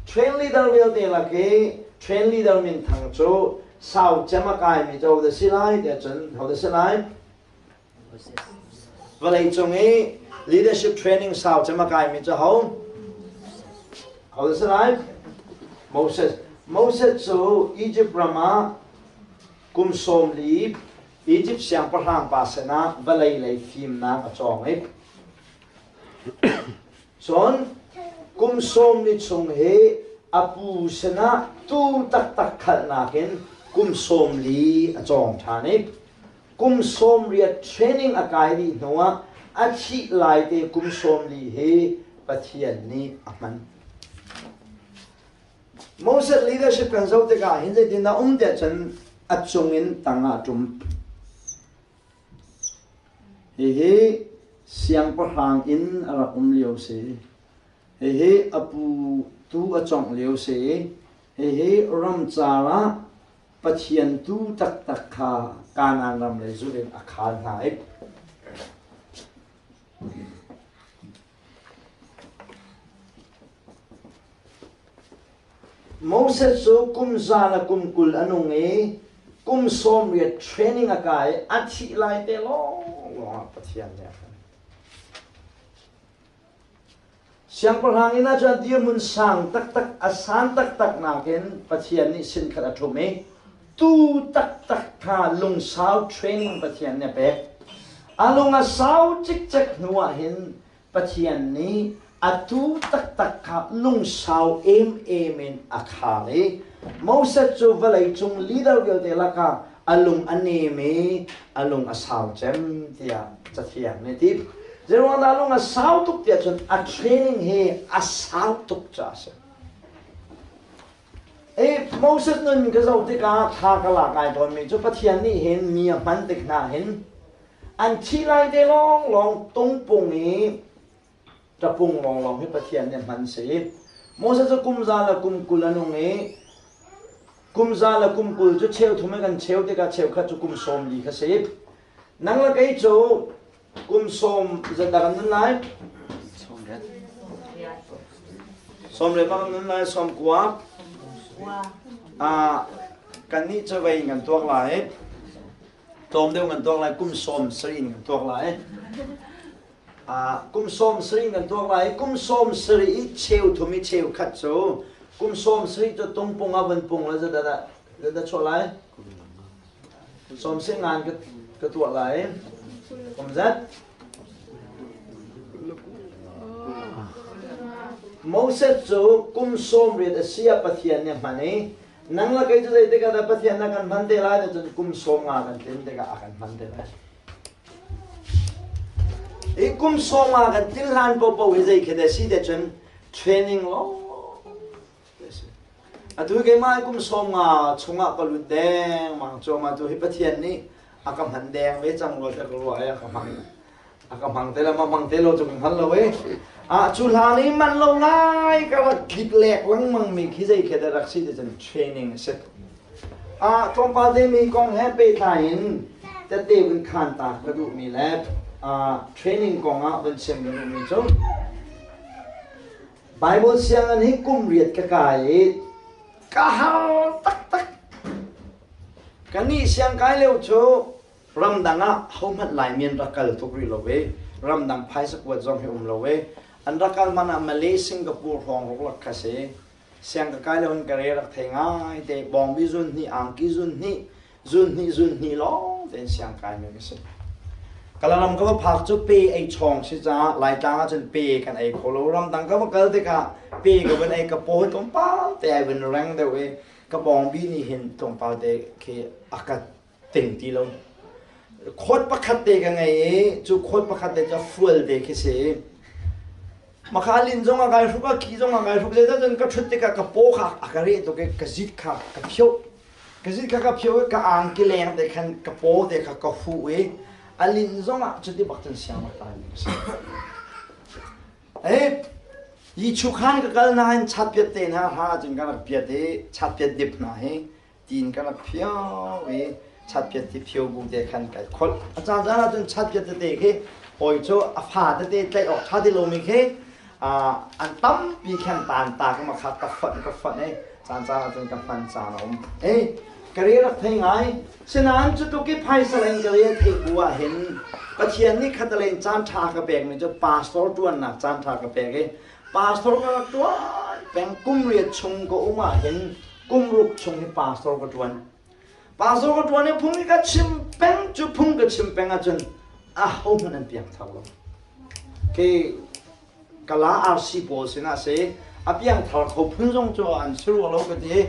Train leader vialte lak i train leader minthang cu sau cem a kaimi cu hodah si lai tiah cun hodah si lai? Vawlei cung i leadership training sau cem a kaimi cu ho? Hodah si lai? Moses. Moses cu Egypt ram ah kum 40 Egypt siangpahrang pa sinah vawlei lei fimnak a cawng i Cun kum 40 chung hi a pu sinah tuu taktak khalhnak in kum 40 a cawng ṭhan i kum 80 training a kai dih hnuah a thih lai te kum 40 hi Pathian nih a hman. Moses leadership kan zoh tikah hin zeitindah um tiah cun a cung in tang ah ṭum. Hihi siangpahrang inn a rak um lio si. Hihi a pu tu a cawngh lio si. Hihi ramcar ah Pathian tu taktak kha Kanaan ram lei zulh in a khal hna i Moses cu kum za le kum 20 a nung i kum 80 training a kai i a thih lai te lawnglawng ah Pathian nih a hman. Siangpahrang inn ah cun dirhmun sang taktak a san taktak nakin Pathian nih sin khat a ṭhum i tuu taktak kha lungsau training Pathian nih a pek. A lung a sau cikcek hnu ah hin Pathian nih a tuu taktak kha lungsau emem in a khang i Moses cu vawleicung leader vialte lakah a lung a nem i a lung a sau cem tiah Cathiang nih a ti. Zeiruangdah lung a sau tuk tiah cun a training hi a sau tuk caah a si. I Moses nun ka zoh tikah thla ka lak ai tawnmi cu Pathian nih hin mi a hman tik hna hin An thih lai te lawnglawng tungpung i ṭapung lawnglawng hi Pathian nih a hman si. Moses cu kum za le kum 20 a nung i kum za le kum 20 cu cheu thum in kan cheu tikah cheukhat cu kum 40 kha si. Nang le kei cu kum sawm zeidah kan nun lai? 80 ma kan nun lai? 90. Ah, kannih cu vei in kan tuak lai. Tlawm deuh kan tuak lai, kum 70 in kan tuak lai. Kum 70 in kan tuak lai. Kum 70 i cheu thum i cheu khat cu kum 70 cu tungpung ah van pung la zeidah dah chuah lai? 70 ngan ka tuah lai. Kum zat? Moses cu kum 80 a si ah Pathian nih a hman i Nang le kei cu zeitik ah dah Pathian na kan hman te lai cun kum 50 kan tlin tikah a kan hman te lai. I kum 50 kan tlin hlan popo hi zei khi dah si te cun training lawng Atu keimah kum 50 chungah ka lut dengmang cuahmah tu hi Pathian nih a ka hman deng ve cang rua tiah ka ruah i a ka hmang. A ka hmang te la ma hmang te lo cu ka hngal lo e. Ah cu hlan i man lo ngai ka rak tlik lek lengmang mi khi zei khi dah rak si ti cun training a si. Ah tlawmpal te mi kong he pehtlai in tette vun khan ta ka duh mi le ah training kong ah vun chim ka duh mi cu Bible sianginn hi kum riat ka kai i ka har taktak. Kannih siangkai lio cu Ramdang ah hohmanh Laimi an rak kal tuk rih lo i ramdang phaisa kuat zong hi um lo i an rak kal hmanh ah Malay, Singapore hrawng ruklak kha si. Siang ka kai lo in ka re rak thei ngai te bawngbi zun hnih, angki zun hnih, zun hnih zun hnih lawng tein siang kai mi ka si. Kalaram ka va phak cu pe ei chawng si caah Laitlang ah cun pe kan ei kho lo. Ramdang ka va kal tikah pe ka van ei ka paw hi tlawmpal te ai van reng deuh i ka bawngbi nih hin tlawmpal te khi a ka ting ti lo. Khawt pakhat te ka ngei i cu khawt pakhat te cu fual te khi si. Maka lin zong a kai hruk a ki zong a kai hruk zeidah cun ka ṭhut tikah ka paw kha a ka reh tuk i ka zit kha ka phioh. Ka zit kha ka phioh i ka angki leng te khan ka paw te kha ka huh i a lin zong ah cuti bak cun siang rak kai mi ka si. Eh, yi chukhan ka kal nain chatpiat te hna hla cun ka rak piat i chatpiat dip hna hi tiin ka rak phio i chatpiat ti phio bu te khan kai kholh. A caan caan ahcun chatpiat tete khi hawi cu a fa tete tlaih awk ṭha ti lomi khi An tampi khan taan ta ka ma kha ka fonh ka fonh i caan caan ahcun ka hman caan a um. Ei, ka re rak thei ngai. Sinain cu tuk i phaisa in ka re theih bu ah hin Pathian nih khattelei in caan ṭha ka pekmi cu pastor ṭuannak caan ṭha ka pek i pastor ka rak ṭuan peng kum riat chung ka um ah hin kum ruk chung hi pastor ka ṭuan. Pastor ka ṭuan i phung i ka chim peng cu phung ka chim peng ahcun ahohmanh an piangthar lo. Khi kala RC pawl sinah si a piangthar kho phun zong cu an si rua lo ka ti.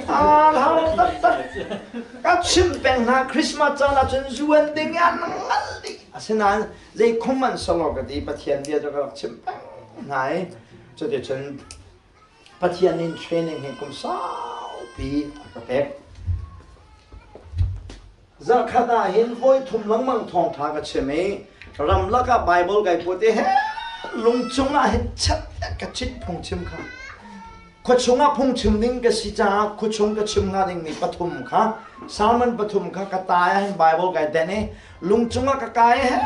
Aa hau taktak. Ka chim peng hna Christmas caan ahcun zu an ding i an ngal dih. Asinain zei khom an si lo ka ti Pathian bia cu ka rak chim peng hna i cuticun Pathian in training hi kum saupi a ka pek. Zarhkhat ah hin voi thum lengmang thawngṭha ka chim i ramlak ah Baibal kai put i he lungchung ah hin chat ka chit phungchim kha. Khuachung ah phungchim ding ka si caah khuachung ka chim hnga dingmi pathum kha sermon pathum kha ka tai ah hin Baibal kai den i lungchung ah ka kai i he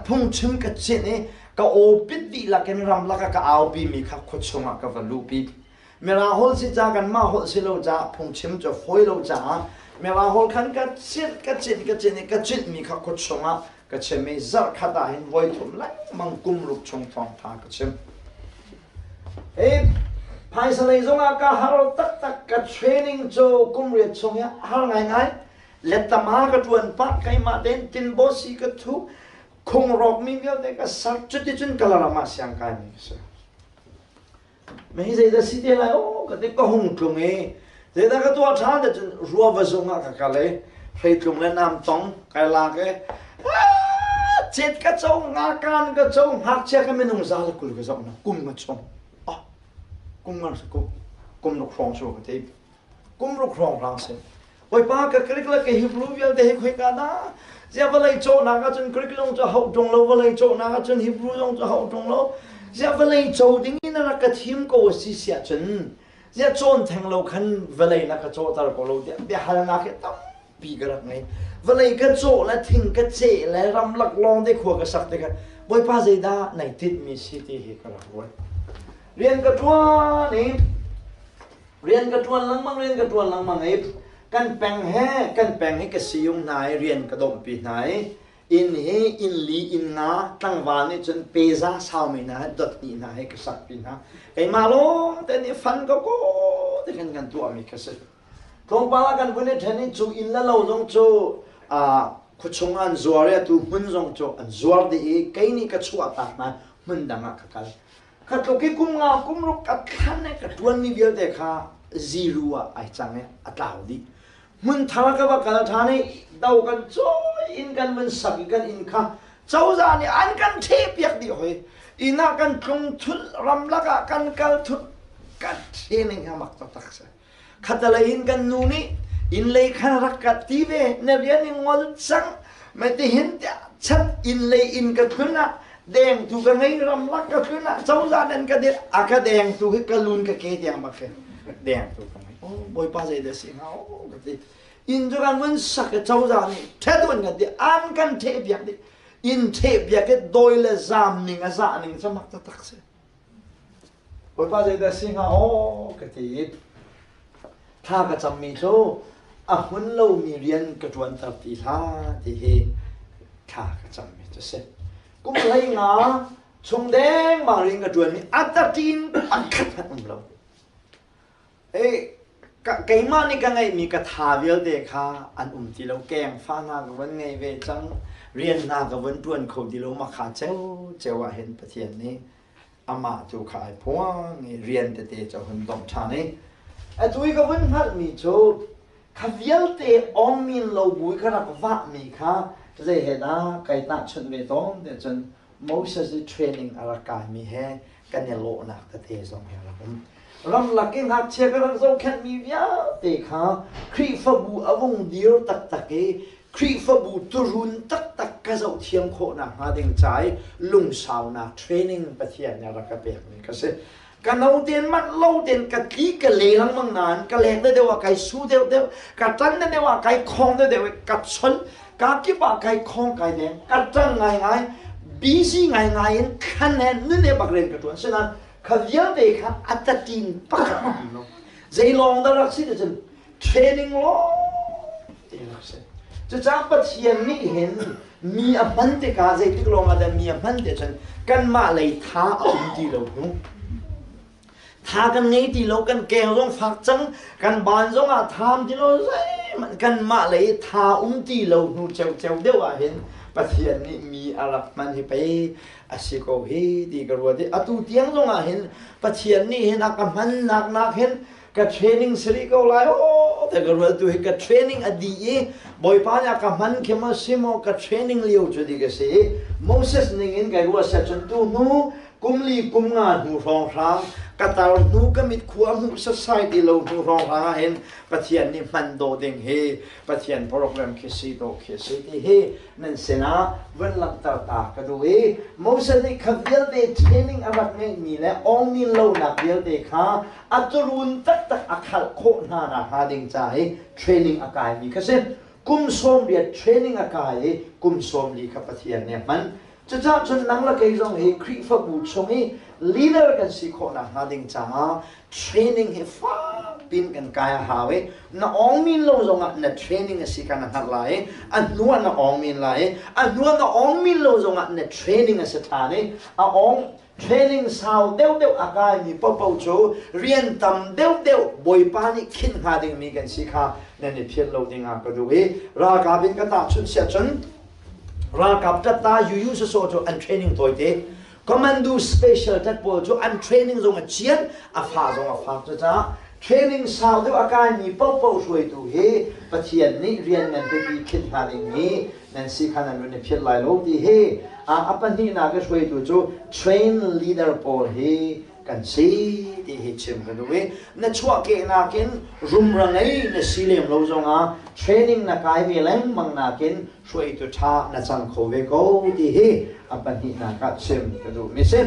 phungchim ka chinh i ka aw pit dihlak in ramlak ah ka aupi mi kha khuachung ah ka va luhpi. Mirang holh si ca kanmah holh si lo caah phungchim cu fawi lo caah Mirang holh khan ka cinh ka cinh ka cinh i ka cinhmi kha khuachung ah ka chim i zarhkhat ah hin voi thum lengmang kum ruk chung thawngtha ka chim. Hi phaisa lei zongah ka har taktak ka training cu kum riat chung hi har ngaingai. Lettama ka ṭuan pah keimah tein tinbawsi ka thu khung rawkmi vialte ka ser cuticun Kalaram ah siangkaimi ka si. Mei zeidah si te lai aw ka ti ka hung tlung i zeidah ka tuah ṭhan te cun ruava zung ah ka kal i hreitlung le nam tong kai lak i cet ka co ngakan ka co ngakchia ka minung za le 20 ka zoh na kum ka chung ah kum ngar kum kum ruk hrawng su ka ti kum ruk hrawng hrawng si Bawipa ka Greek le ka Hebrew vialte hi khoika dah ziah vawlei cawhnak ahcun Greek zong cu hauh ṭung lo vawlei cawhnak ahcun Hebrew zong cu hauh ṭung lo ziah vawlei co ding in na rak ka thim ko a si siah cun ziah cawn theng lo khan vawlei na ka cawhter ko lo tiah biahalnak hi tampi ka rak ngei vawlei ka cawh le thing ka ceh le ramlak lawng te khua ka sak tikah Bawipa zeidah nai tinhmi si ti hi ka rak ruat rian ka ṭuan i Rian ka ṭuan lengmang, rian ka ṭuan lengmang i kan peng he kan peng hi ka siyung hna i rian ka domhpi hna i inn hi inn li inn nga tlangval nih cun peza saumi hna he dot hnih hna he ka sakpi hna. Keimah lawng te nih fan ka ko ti khan kan tuahmi ka si. Tlawmpal ah kan vun i ṭhen i cu inn le lo zong cu khuachung ah an zuar i atu hmun zong cu an zuar dih i kei nih ka chuahtak hna hmun dang ah ka kal. Kha tluk i kum nga kum ruk ka thlan i ka ṭuanmi vialte kha ziru ah ai cang i a tlau dih. Hmun thar ka va kal ṭhan i do kan cawi inn kan vun sak i kan inn kha cozah nih an kan ṭhehpiak dih hoi. Inn ah kan tlung thulh, ramlak ah kan kal thulh, kan ṭhe ning hi a mak taktak si. Khatalei in kan nu nih inn lei khan rak ka ti ve na rian i ngol cang mei tihin tiah chat inn lei inn ka tlun ah dengtu ka ngei ramlak ka tlun ah cozah nan ka det a ka dengtu hi ka lun ka ke tiang bak khi dengtu ka ngei oh bawipa zei dah si hnga oh ka ti inn cu kan vun sak i cozah nih ṭhet un kan ti an kan ṭheh piak dih inn ṭheh piak i dawi le zam ning a zah ning cu mak taktak si Bawipa zeidah si hnga aw ka ti i thla ka cammi cu a hmun lomi rian ka ṭuanter ti hlah ti hi thla ka cammi cu si. Kum 15 chung dengmang rian ka ṭuanmi a taṭin pakhat hmanh um lo. Keimah nih ka ngeihmi ka tha vialte kha an um ti lo. Kengfa hna ka von ngei ve cang. Rian hna ka von ṭuan kho ti lo. Mah kha ceuceu ah hin Pathian nih amah tu kha ai phuang i rian tete cu a hun domh ṭhan i atu i ka vun hngalhmi cu kha vialte awngmin lo bu i ka rak vahmi kha zei he dah kai tahchunh ve tawn tiah cun Moses i training a rak kaimi he kan i lawhnak tete zong hi a rak um. Ramlak i ngakchia ka rak zohkhenhmi vialte kha Khrihfabu a vung dir taktak i Khrihfabu turun taktak ka zohthiam khawh nakhnga ding ca i lungsaunak training Pathian nih a rak ka pekmi ka si. Ka no tein manh lo tein ka tli ka le lengmang nain ka leng deuh ah kai su deuh deuh ka ṭan deuh ah kai khong deuh deuh i ka chon ka kip ah kai khong kai deng ka ṭang ngaingai. Busy ngaingai in thlan he nun he bak rian ka ṭuan. Asinain kha vialte kha a tatin pakhat a um lo. Zei lawng dah rak si ti cun training lawng te rak si. Cucaah Pathian nih hin mi a hman tikah zeitik lawng ah dah mi a hman ti cun kanmah lei tha a um ti lo hnu. Tha kan ngei ti lo, kan keng zong fak cang, kan ban zong ah tham ti lo, zeihmanh kanmah lei tha um ti lo hnu ceuceu deuh ah hin Pathian nih mi a rak hman hi pei a si ko hi ti ka ruat i atu tiang zong ah hin Pathian nih hin a ka hmannak nak hin ka training si rih ko lai aw te ka ruat tu hi ka training a dih i Bawipa nih a ka hman khi maw si maw ka training lio cu ti ka si i Moses ning in kai ruah set cun tu hnu kum li kum nga hnu hrawnghrang ka tar hnu ka mit khua hmuh sasai ti lo hnu hrawnghrang ah hin Pathian nih hman dawh ding hi Pathian program khi si dawh khi si ti hi nan sinah vun langhter ta ka duh i Moses nih kha vialte training a rak ngeihmi le awngmin lonak vialte kha a turun taktak a khalh khawh hna nakhnga ding ca i training a kaimi kha si. Kum 80 training a kai i kum 40 kha Pathian nih a hman. Cucaah cun nang le kei zong hi Khrihfabu chung i leader kan si khawh nakhnga ding caah training hi fak piin kan kai a hau i na awng min lo zongah na training a si kha na hngalh lai i a hnu ah na awng min lai i a hnu ah na awng min lo zongah na training a si ṭhan i a awng training sau deuhdeuh a kaimi paohpaoh cu rian tam deuhdeuh Bawipa nih khinh hnga dingmi kan si kha nan i phiat lo ding ah ka duh i ralkap in ka tahchunh siah cun ralkap ṭatta yuyu sawsawh cu an training tawite. Commando special tat pawl cu an training zong a cian, a fa zong a fak. Cucaah training sau deuh a kaimi paohpaoh hruaitu hi Pathian nih rian ngan pipi khinh hna dingmi nan si kha nan run i phiat lai lo ti hi a pahnihnak i hruaitu cu train leader pawl hi kan si ti hi chim ka duh i na chuahkehnak in rumra ngei na si lem lo zongah training na kai ve lengmang nakin hruaitu ṭha na cang kho ve ko ti hi a pahnihnak ah chim ka duhmi si.